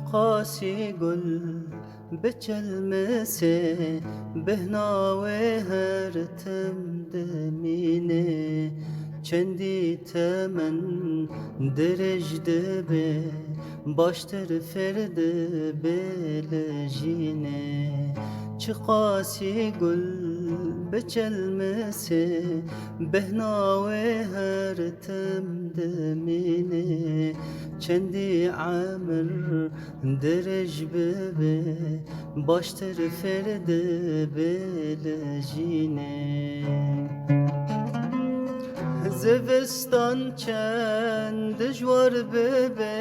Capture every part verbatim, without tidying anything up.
Çiqasî gul biçelmisê, bêhna wê her tim dimîne. Çendî temen dirêj dibe, baştir fêr dibe li jînê. Çiqasî gul biçelmisê, bêhna wê her tim dimîne. Çendî emir dirêj bibe, baştir fêr dibe li jînê. Zivistan çend dijwar bibe,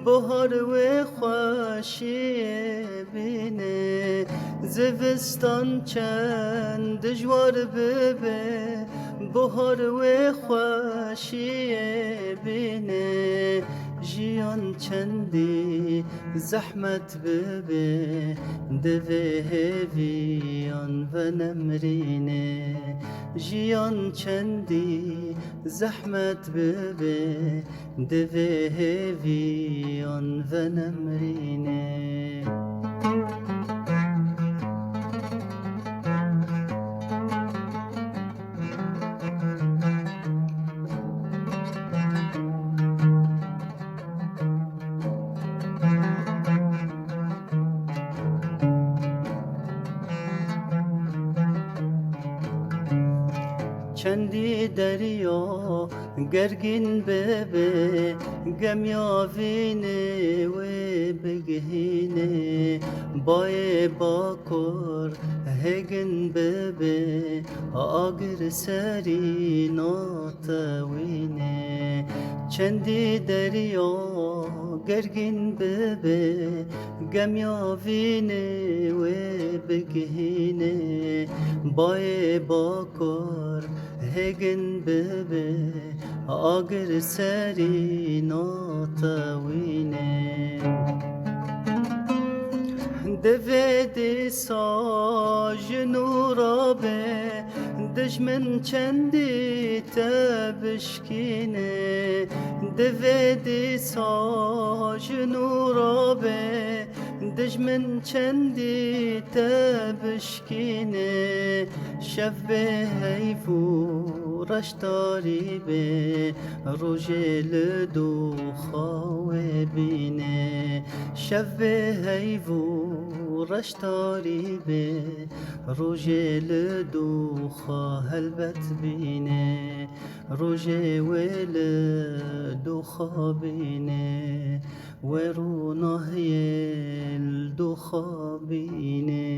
buhar wê xweşiyê bîne. Zivistan çend dijwar bibe, buhar wê xweşiyê bîne. Jiyan çendî zehmet bibe, divê hêviyan venemrîne. Jiyan çendî zehmet bibe, divê hêviyan venemrîne. Çendî derya gergîn bibe, gemiya vînê wê bigihîne. Bayê bakur hêgin bibe, agir serî natewîne. Çendî derya gergîn bibe, gemiya vînê wê bigihîne. Bayê bakur hêgin bibe, agir serî natewîne. Divê dîsa ji nû rabe, dijmin çendî te bişkîne. Divê dîsa ji nû rabe, dijmin çendî te bişkîne. Şev bê heyv û reş tarî be, rojê li doxa wê bîne. Şev bê heyv û reş tarî be, rojê li doxa helbet bîne. Rojê wê li doxa bîne, wê ronahiyê li doxa bîne.